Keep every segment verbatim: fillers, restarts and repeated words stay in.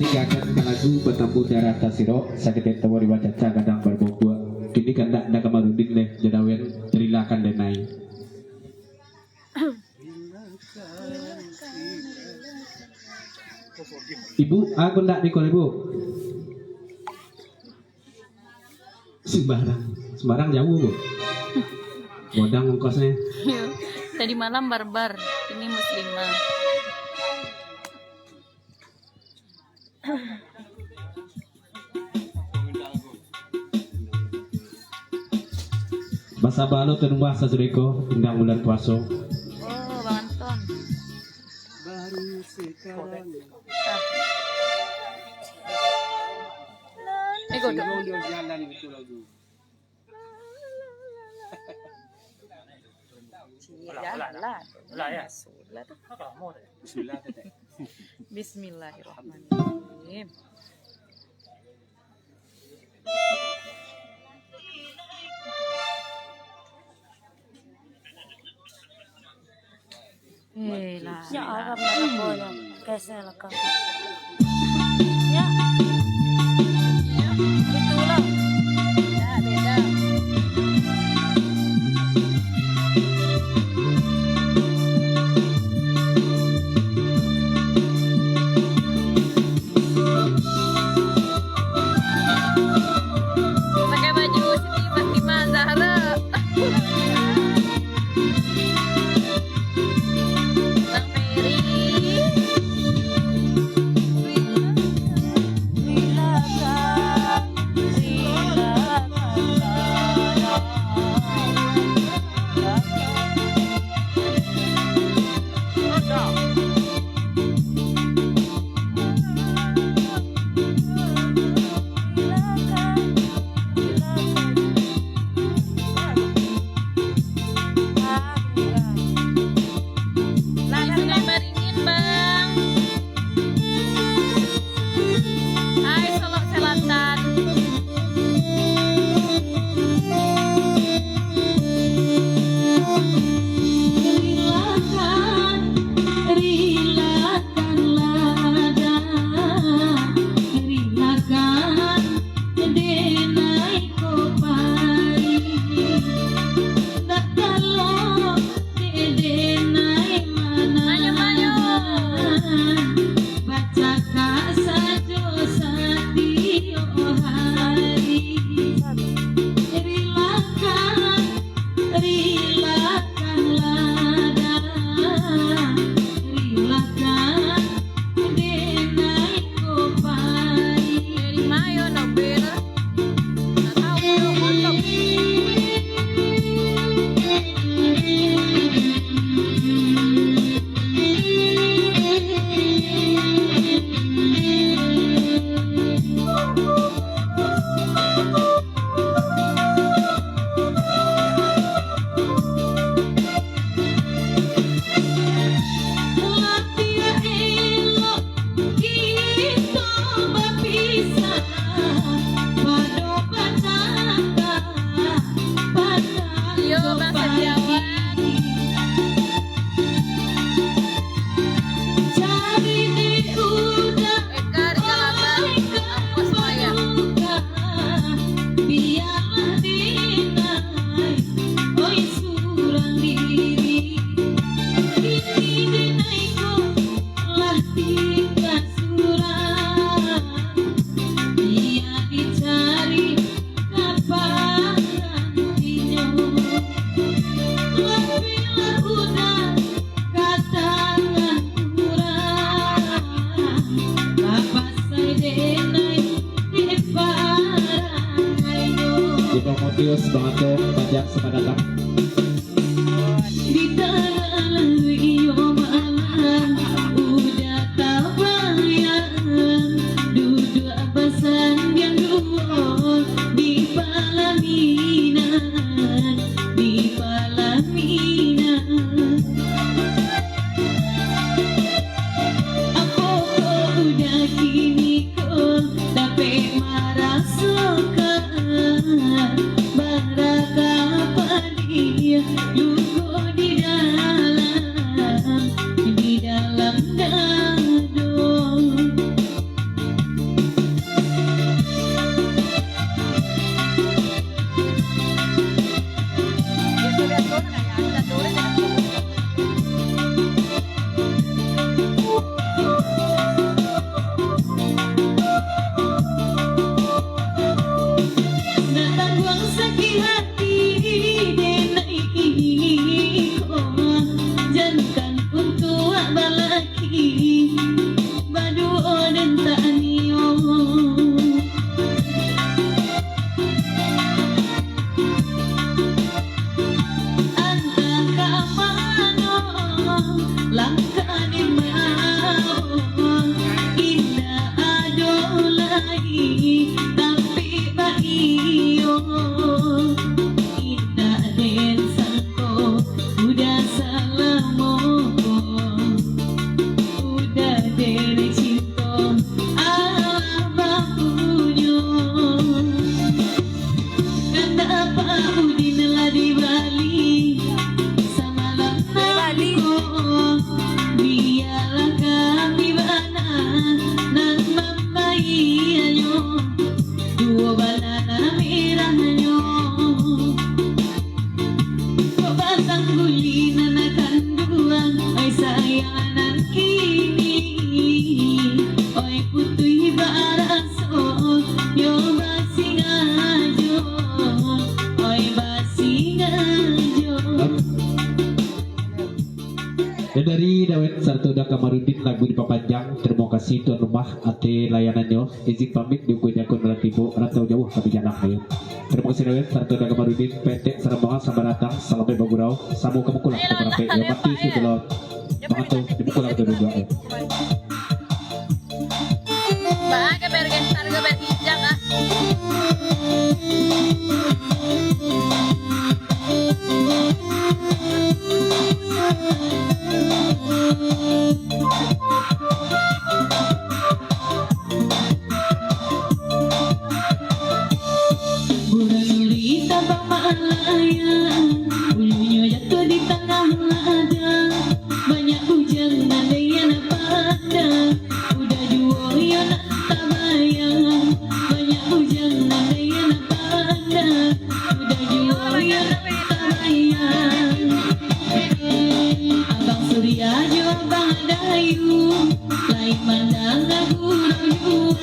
Gakan ka lagu batamu darah tasirok, saketek tawa di bacaca gadang barbombuak. Kini kandak da Kamarudin leh, jadawen rilakan denai. Ibu, aku ndak mikol, Ibu. Sembarang, sembarang jauh, Bu. Godang ongkosnya. Iya. Tadi malam barbar, ini muslimah. Basaba lo tumbah sasudah ko, indang bulan puaso. Oh, Bang Anton. Baru sekarang. Ah. Eh, godok. Singgung dia jalan gitu lagu. Alah, alah, alah. Alah, ya. Bismillah tu. Bismillah tu, Teh. Bismillahirrahmanirrahim. Eh, lah. Ya Allah, berapa banyak case-nya lekang. Ya. Itulah. Ya, beda. Pakai baju Siti Fatimah Zahra. Bang Ferry. Lai Sungai Baringin, Bang. Hai, Solok Selatan. Rilakan, rilakanlah dah, rilakan denai ko pai. Ndak talok dek denai manahan. Bacakak sajo satiok hari. Rilakan, rilakanlah dah, rilakan denai ko pai. Dari mayo nak ber-, nak tahu nak kotok. Lah piak elok kito bapisah, pado patangga, patangga. Yo, Bang Setiawan. Cari di udara. Eka di Kalabang, Ampos Maya. Bialah denai, oi surang diri. Kini denai ko lah tingga surang. Bia dicari ka parantinyo. Lah piak udah ka tangan urang, ka pasai denai dek parangainyo. Ibu Motius bangato, banyak selamat datang. Di tangah rio malam, udah tabayang, duduak basandiang duo di palaminan, di palaminan. Apo ko udah kini ko dapek marasokan, bara ka padiah luko di dalam, di dalam dado. Nak tangguang sakik hati den iko, jankan untuak balaki, baduo den tanio. Antah ka mano langkah den bao, indak ado lai tampek baiyo. Indak den sangko, udah salamo, udah den cinto, alah bapunyo. Kandak Pak Udin lah di Bali, samalam nangko, bialah kami bana nan mambaianyo, duo balana merahnyo. Kok batang guli nan kanduang, ai sayang nan kini, oi putuih bara so, yo basingajo, oi basingajo. Dan dari Dawet sarato Da Kamarudin, lagu dipapanjang. Tarimo kasih tuan rumah ateh layanannyo. Izin pamit, di ungku jago nan lah tibo, rantau jauah kami jalang, yo. Tarimo kasih Dawet sarato Da Kamarudin, Petek Sarambangan, selamat datang, salamaik bagurau, samo ka muko lah kita barapek, yo, mati si belot. Manganto, di muko lah kita duduak, yo. Baa ka bergeser, ka berpijak, ah. Burung nuri tabang malayang, ulunyo jatuah di tangah ladang. Banyak bujang nan den pandang, udah juo yo nak tabayang. Banyak bujang nan den pandang, udah juo yo nak tabayang. Abang Surya jo Abang Dayu, lai mandanga gurau juo.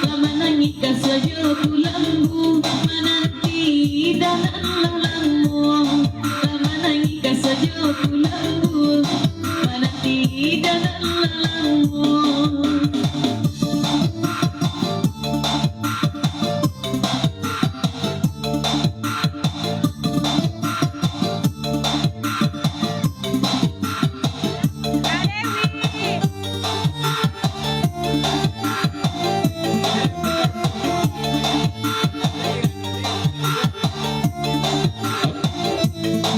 Lah manangih ka sajo kulambu, mananti idah nan lah lamo. Lah manangih ka sajo kulambu, mananti idah nan lah lamo.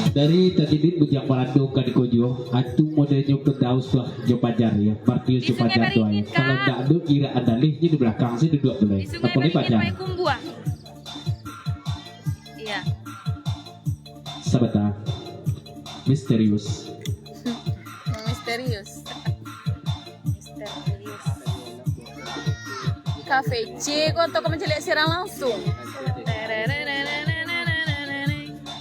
Dari Tajidin Bujang Balando kaniko juo, antu modelnyo Firdaus lah jo Fajar, yo. Martius jo Fajar tu, yo. Kalau ndak ado, irak andalih di balakang si duduak tu, lai. Apolai Fajar. Iya. Sabanta. Misterius. Misterius. Misterius. Kafe C ko atau ka mancaliak siaran langsung?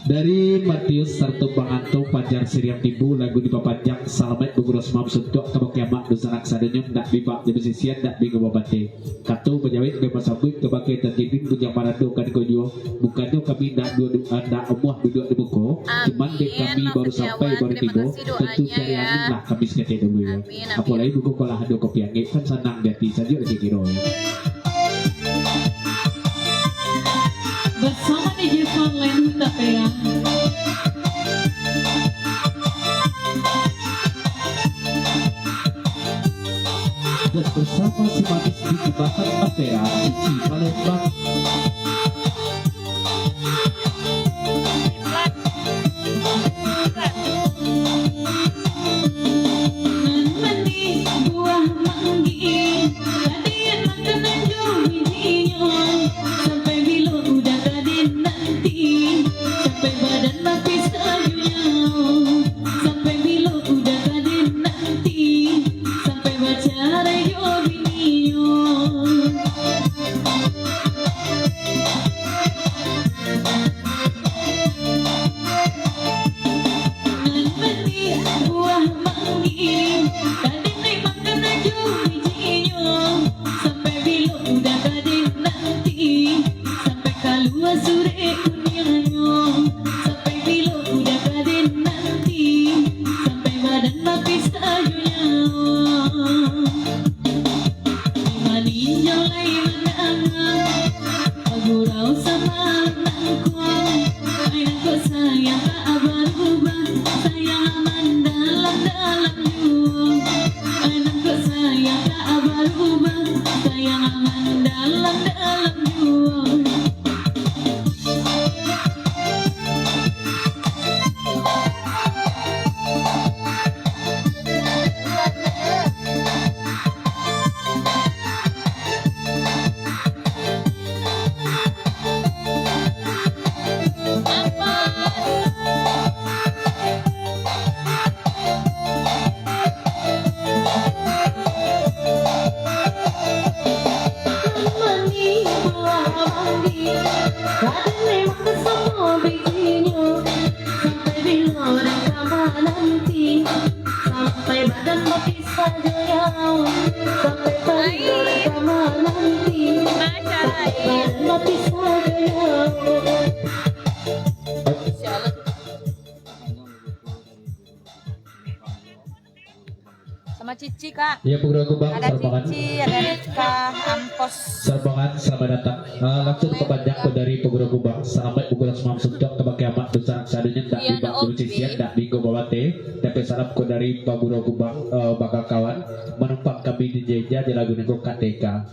Dari Matius sarato Bang Anto, Fajar Siriang Timbu, lagu dipapanjang, salamaik bagurau samalam, suntuak ka bakiamat, dunsanak sadonyo, ndak bibak jo basisian, ndak bingo babateh. Kato bajawek jo basambuik kabake Tajidin Bujang Balando kaniko juo, bukannyo kami ndak duo, ndak amuah duduak di muko, cuman dek kami baru sampai, baru tibo, tantu cari angin lah kami saketek dulu, yo. Apolai muko ko lah ado kopi angek, kan sanang di ati sajo kiro-kiro, yo. Bersama D J Farlen Tapera. Dan bersama si manis di jembatan Tapera, Cici Palembang. Nan manih buah manggih, kadian makanan jo bijinyo, sampai bilo udah kadian nanti, sampai badan lapis tajunyo, sampai bilo udah kadian nanti, sampai bacarai jo bininyo. Cici, Kak. Ya, Pagurau Kubang, ada selamat. Cici, ada Rika, Ampos. Selamat, selamat datang. Ah, langsung dipapanjang ko dari Pagurau Kubang. Salamaik bagulo sumamah suntuang kabake amak dunsanak sadonyo, ndak. Iya, bibak di sisian, ndak binggo babate. Tapi salam ko dari Pagurau Kubang, eh, bakal kawan. Manumpang kami di Jeja, di lagu niko Kateka.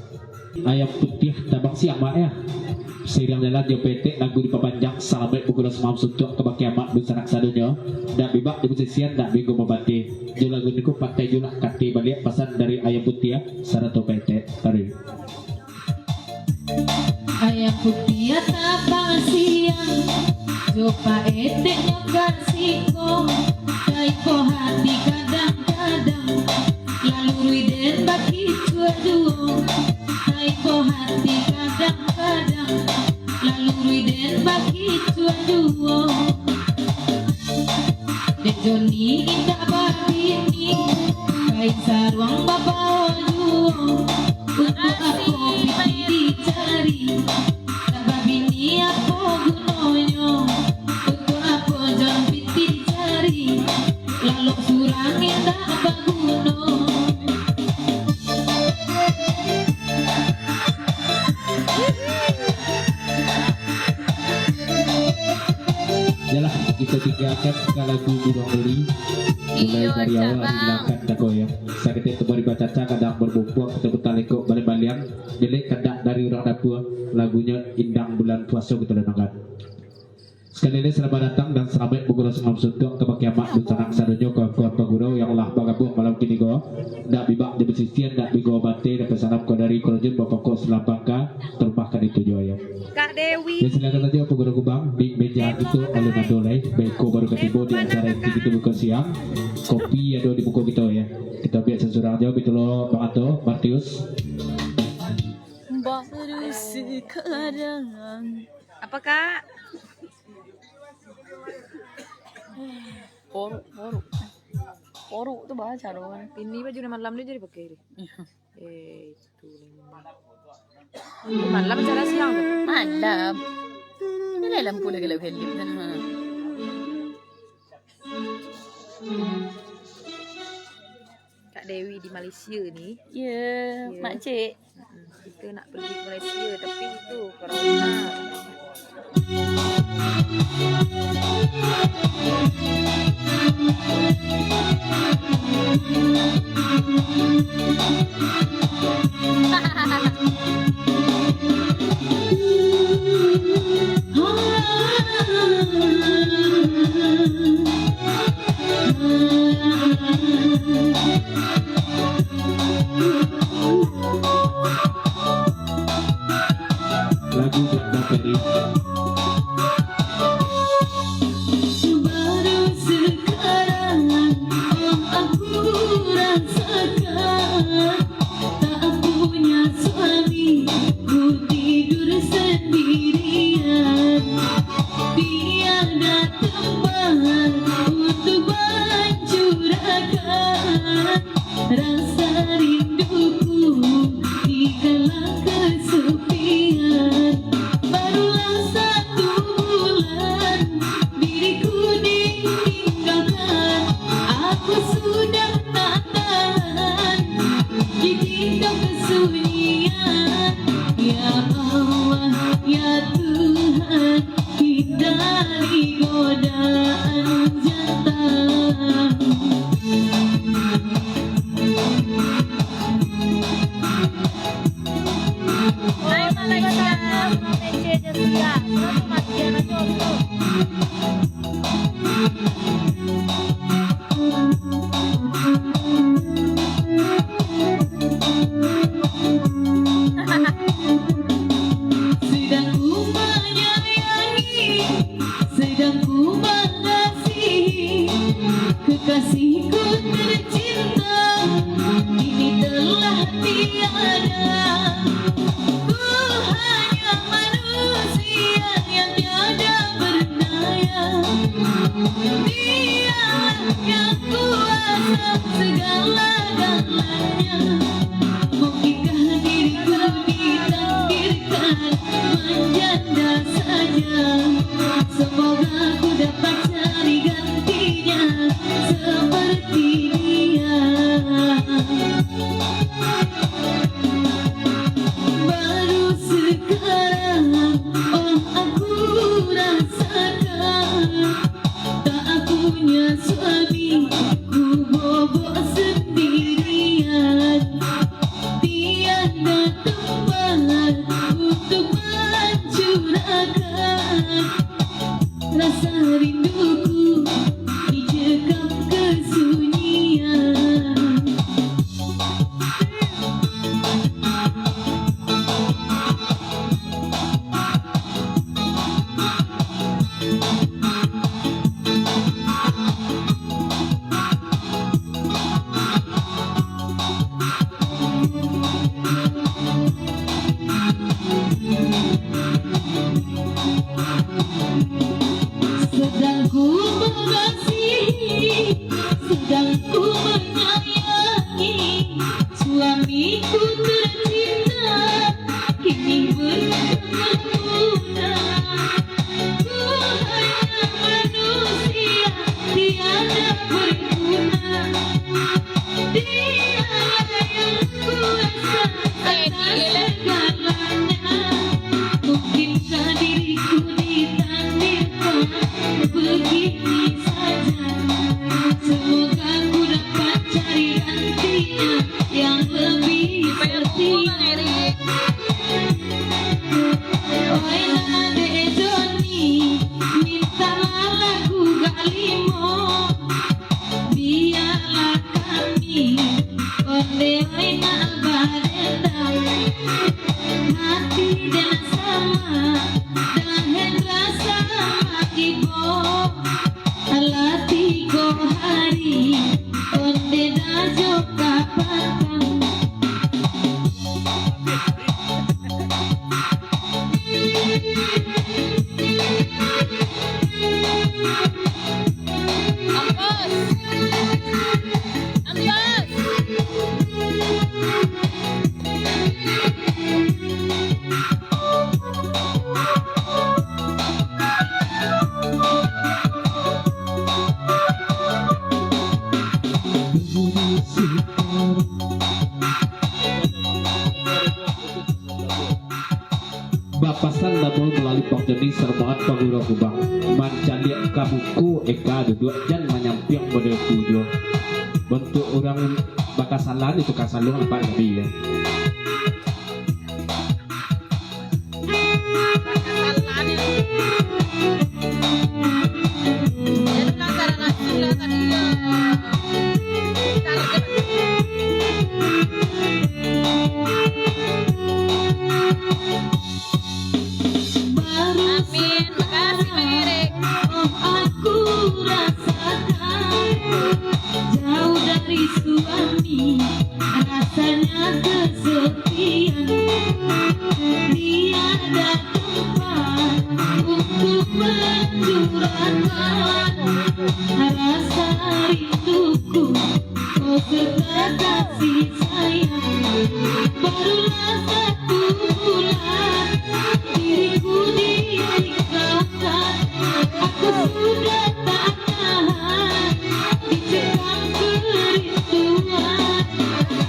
Ayam putiah tabang siang, Mak, ya. Siriang jalan jo petek, lagu dipapanjang, salamaik bagulo sumamah suntuang kabake amak dunsanak sadonyo. Ndak bibak di sisian, ndak binggo babate. Jo lagu niko pantai julah kate baliak, pasan dari Ayam Putiah sarato petek. Taruih. Ayam putiah tabang siang, jo paeteknyo ka siko, taiko hati kadang-kadang, lalu ruih den bakicuah juo, taiko hati kadang-kadang, lalu ruih den bakicuah juo. Dek Joni indak babini, kain saruang babao juo. Untuak apo piti dicari, tak babini apo gunonyo? Untuak apo jan piti dicari, lalok surang indak baguno. Yalah, kito tinggakan ka lagu Buruang Buri. Mulai dari awal, hilangkan tako yo. Saketek tumbuah di bacaca, kadang babumpuang, kito putar lekok baliang-baliang. Bilek kandak dari urang dapua, lagunyo Indang Bulan Puaso kito dangkan. Sakali lai, selamat datang dan salamaik bagulo sumamah suntuang kabake amak dunsanak sadonyo, kawan-kawan pagurau yang lah bagabuang malam kini ko. Ndak bibak di sisian, ndak binggo babate, dapek salam ko dari Kurajo Bapakok Salambangka, talumpahkan itu juo, ya. Kak Dewi. Ya, silakan sajo Pagurau Kubang, di meja kito alun ado lai, beko baru ka tibo di acara inti kito buka siang. Kopi ado di muko kito, ya. Kito ambiak sasurang jo, bitulo Bang Ato, Martius. Baru sekarang. Apa, Kak? Poruk, poruk. Poruk tu baca doh kan. Ini baju malam ni jadi pakai ni. Iya. Eh, itu memang. Malam cara siang tu. Malam. Ini lampu lagi, lagi helip dah. Kak Dewi di Malaysia ni. Ya, ya. Makcik. Mm-mm. Kita nak pergi ke Malaysia, tapi itu corona. Lagu Banda Peri. Baru sekarang, oh, aku rasakan. Tak punya suami, ku tidur sendirian. Tiada tempat untuk mencurahkan rasa rinduku di kala kesepian. Barulah satu bulan diriku ditinggalkan. Aku sudah tak tahan ditinggal kesunyian. Ya Allah, ya Tuhan, hindari godaan jantan. Hai Malaysia, Malaysia je sudah. Satu mati anak contoh. Sedang ku menyayangi, sedang ku mengasihi kekasihku tercinta, kini telah tiada. Ku hanya manusia yang tiada berdaya. Dialah yang kuasa segala-galanya. Mungkinkah diriku ditakdirkan menjanda saja? Semoga ku dapat cari gantinya seperti Punya suami, ku bobok sendirian. Tiada tempat untuk mencurahkan rasa rinduku, dicekam kesunyian. Sedang ku mengasihi, sedang ku menyayangi, suamiku tercinta kini bertemu. Ku hanya manusia tiada berguna. Dialah yang kuasa atas segalanya. Mungkinkah diriku ditakdirkan begini saja? Semoga ku dapat cari gantinya yang lebih setia. Oi, Dek Joni, mintalah lagu galimo. Bialah kami, ondeh oi nak badendang. Hati den sama, dah Hendra sama Ibo. Lah tigo hari, ondeh dah jo kapatang. Ampus. Ampus. Bapasan Dato malalui Bang Joni, sarombongan pangurus kubang, mancaliak ka muko eka duduak, jan manyampiang model tu juo. Bantuak urang bakasalan itu kasaluang nampak tadi, yo. Amin. Makasih, Bang Erik. Oh, aku rasakan jauh dari suami, rasanya kesepian. Tiada tempat untuk mencurahkan rasa rinduku. Oh, serta kasih sayang. Barulah satu bulan diriku ditinggalkan. Aku sudah tak tahan, dicekam kerinduan.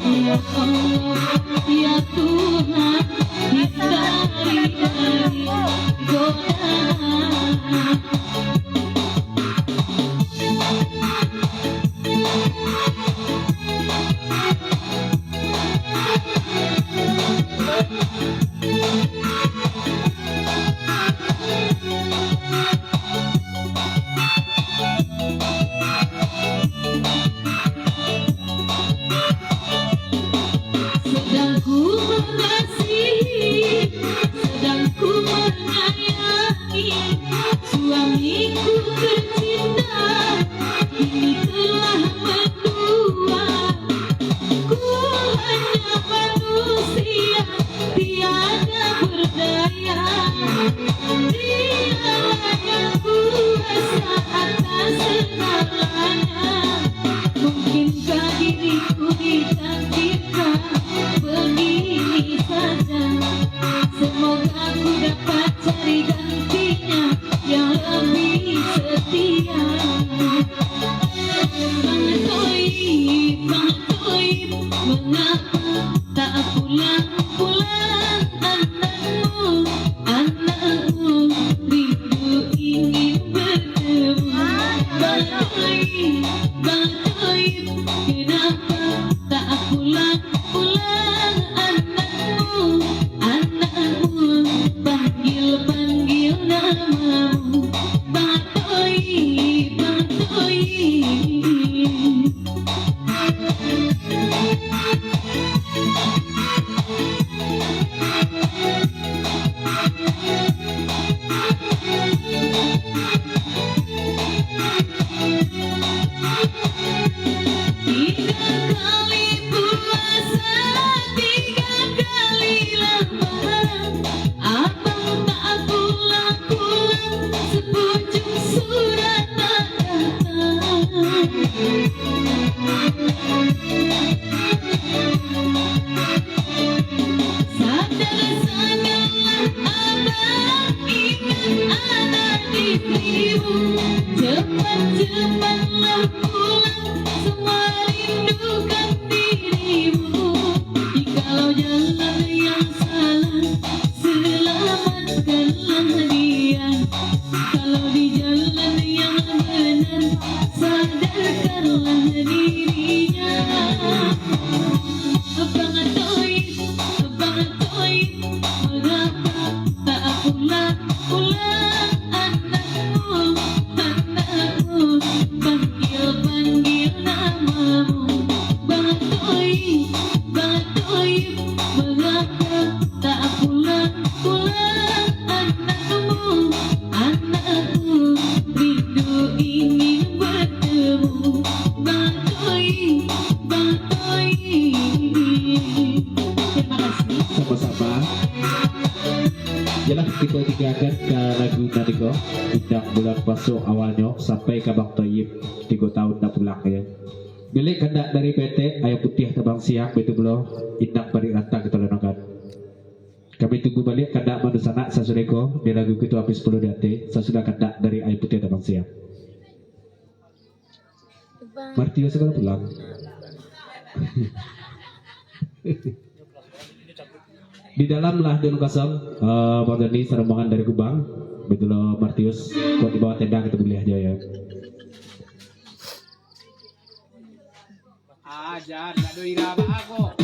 Ya Allah, ya Tuhan, hindari dari godaan. Sedang ku mengasihi, sedang ku menyayangi, suamiku tercinta kini telah mendua. Ku hanya manusia tiada berdaya. Dialah yang kuasa atas segalanya. Mungkinkah diriku ditakdirkan begini saja? Semoga ku dapat cari gantinya yang lebih setia. Bang Toib, Bang Toib, kenapa tak pulang-pulang anakmu, anakmu? Panggil-panggil namamu, Bang Toib, Bang Toib. Tiga kali puasa, tiga kali lebaran, abang tak pulang-pulang, sepucuk surat tak datang. Sadar sadarlah abang, ingat anak istrimu. Cepat-cepatlah pulang, semua rindukan dirimu. Jikalau jalan yang salah, selamatkanlah dia. Kalau di jalan yang benar, sadarkanlah dirinya. Bang Toib, Bang Toib, mengapa tak pulang-pulang anakmu, anakmu? Panggil-panggil namamu, Bang Toib, Bang Toib, mengapa tak pulang-pulang anakmu, anakmu? Rindu ingin bertemu, Bang Toib, Bang Toib. Terima kasih. Sama-sama. Yalah, kito tinggakan ka lagu tadi ko, tentang bulan puaso awalnyo, sampai ka Bang Toib, tigo tahun dak pulang, yo. Baliak kandak dari P T, Ayam Putiah Tabang Siang, baitu pulo, Indang Parik Rantang kito lenokan. Kami tunggu baliak kandak mandusanak sasudah ko, di lagu kito Api Sapuluah di Ateh, sasudah kandak dari Ayam Putiah Tabang Siang. Martius, segala pulang. Di dalam lah, di kosong, eh, Bang Dani, sarombongan dari Kubang. Baitu lo Martius, kok di bawah tenda kito buliah ajo, yo. Aja, dak ado irama ko.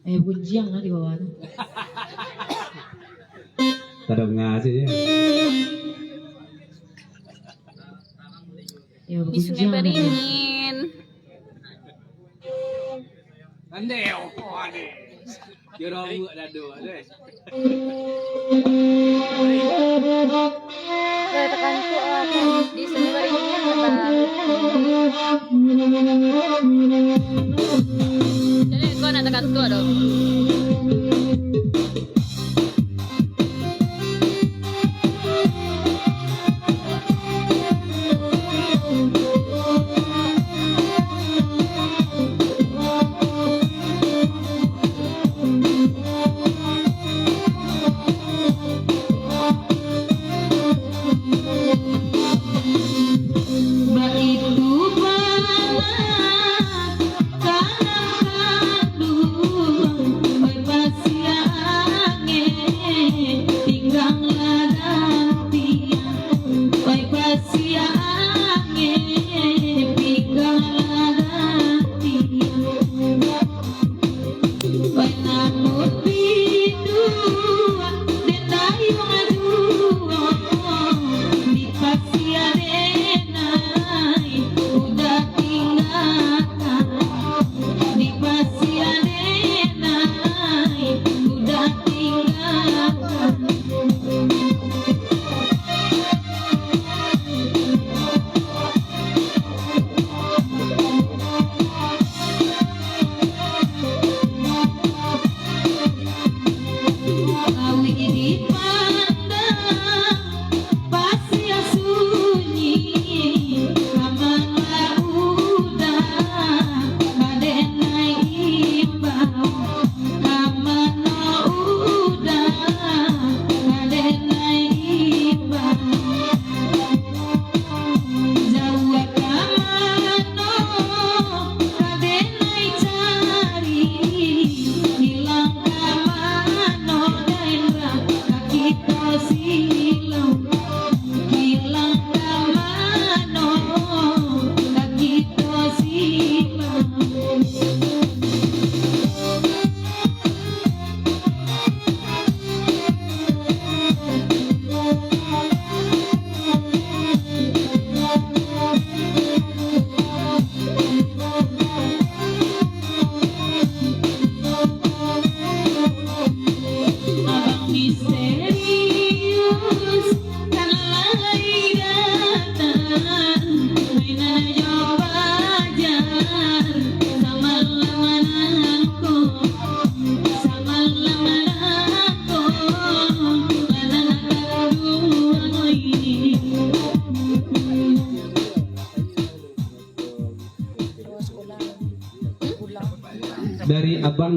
Eh, gunjiang lah di bawah tu. Tadanga sajo. Ya, di Sungai gunjiang lah dia. Beringin. Tandai, oh, ade. Kiro buak dado, ade. Dah takantuk lah, kan. Di sini baru ini, kan, Bang? Jadi, kau nak takantuk tu? Baitu bana, kanang kanduang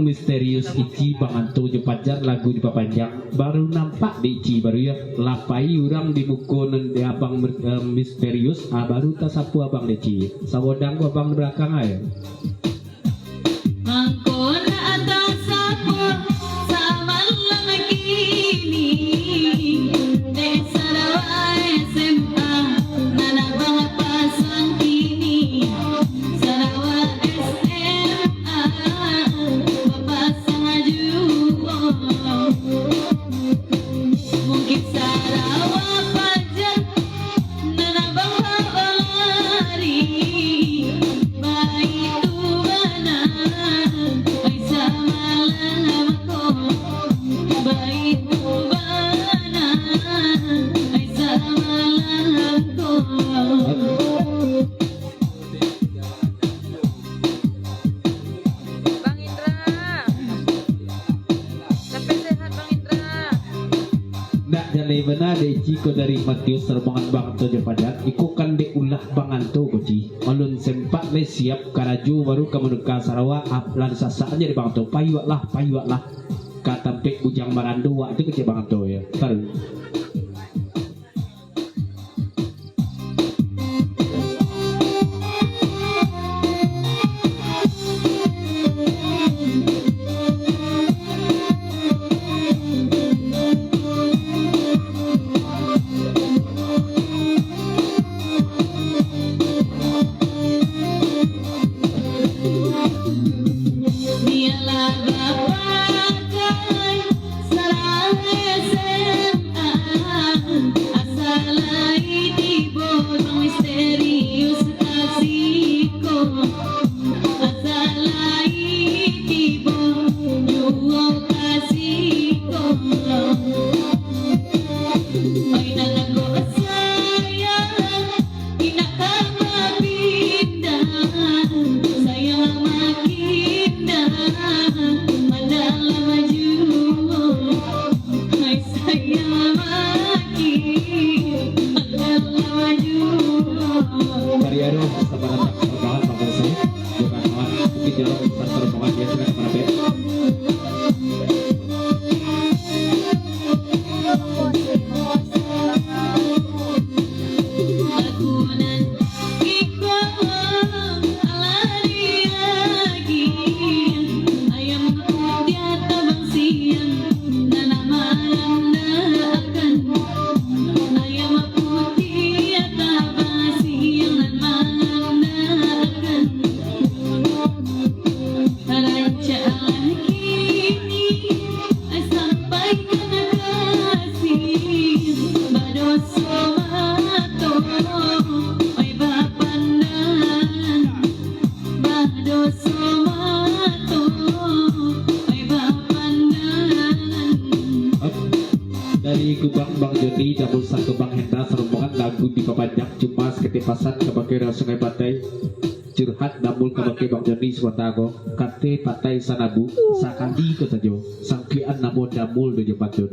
Misterius Ici Bang Anto jo Pajar lagu dipapanjang. Baru nampak dek Ici baru yo. Lah pai urang di muko nan di abang mer-, eh, misterius, ah, baru tasapu abang dek Ici. Sagodang ko abang di balakang ai. Mangko nak tasapu samalam kini. Dek sarawa S M A, nan abang pasang kini. Sarawa S M A, bapasang juo. Mungkin sarawa Pajar, nan abang bawa lari. Baitu bana, ai samalam ko. Baitu bana, ai samalam ko. Bang Indra. Sampai sehat, Bang Indra. Ndak jaleh bana dek Ici ko dari Matius rombongan Bang Anto jo Pajar. Iko kan dek ulah Bang Anto ko, Ci. Alun sempat lai siap karajo baru ka manuka sarawa, ap-, lah disasak aja dek Bang Anto. Payuaklah, payuaklah. Ka tampek bujang barando wak tu kecek Bang Anto yo. Taruih. Bialah bapakai Salah S M A, asa lai tibo Bang Misterius ka siko. Asa lai tibo juo ka siko. Oi nan ko sayang, indak ka bapindah, sayang makin dah, mandalam juo. Hai sayang makin, mandalam juo. Pariaro, selamat datang, selamat malam, Bang Faisal. Bukan malam, mungkin jalan besar, selamat malam, ya, silakan merapek. Rancaklah kini, ai sampaikan kasih, badoso mato, ai bapandangan, badoso mato, ai bapandangan. Dari Kubang Bang Joni, Damul Sangko Bang Hendra, sarombongan lagu dipapanjang, cuma saketek pasan kabake urang Sungai Patai. Curhat Damul kabake Bang Joni sabanta ko, kato Patai Sanabu, sakali ko sajo, sangklian namo Damul tu jo pantun.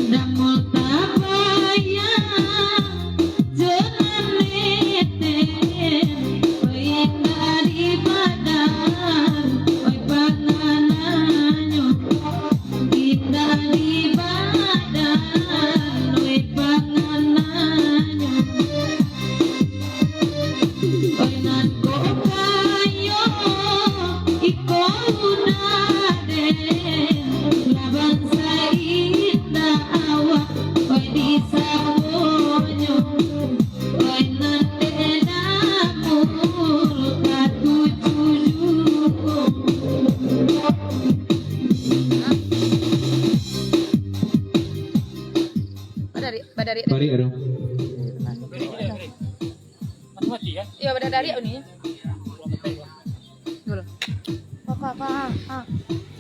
Damul tabayang jo nan nete, oi indak di badan, oi pangananyo. Indak di badan, oi pangananyo. Oi nan kok kayo, iko udah deh, lah bansa indak awak, oi di saponyo. Oi nan dek Damul katuju juo. Badarik, badarik. Badarik, aduh. Iyo, badarik ni. Dulu. Apa, apa, ah, ah.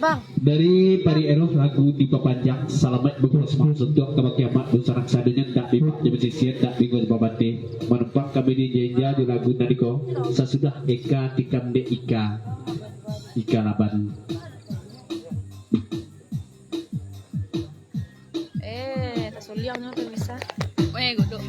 Bang. Dari Pari Eroh lagu dipapanjang, salamaik bakumpua sumangsuntuang kabake amak dunsanak sadonyo, ndak bibak jo basisian, ndak bingo jo babante. Manumpang kami di inja-inja jo lagu nan iko, sasudah Eka tikam dek Ika. Ika Laban. Eh, tasuliang nyo tu bisa. Weh, godok.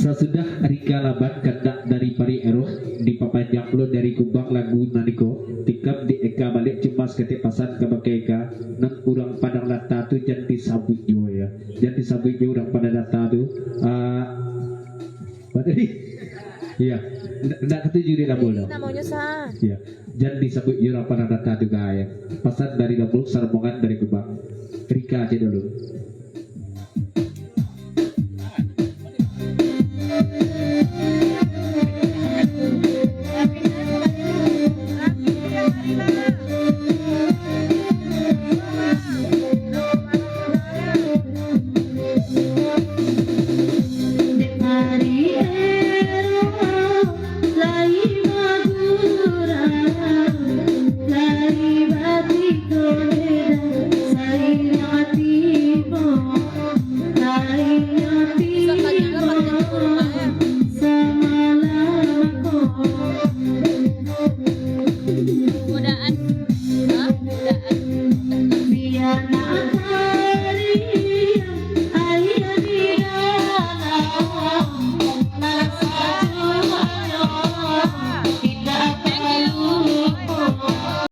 Sasudah Rika Laban kandak dari Parik Eroh, dipapanjang pulo dari Kubang lagu nan iko, tikam di Eka baliak cemas katik pasan kabake Eka, nan urang Padang Data tu jan disabuik juo, yo. Jan disabuik juo urang Padang Data tu. Ah, apa tadi? Iyo, ndak, ndak katuju di lambung tu. Namonyo sa. Iyo, jan disabuik juo urang Padang Data tu, yo. Pasan dari lambung, sarombongan dari Kubang. Rika ciek dulu.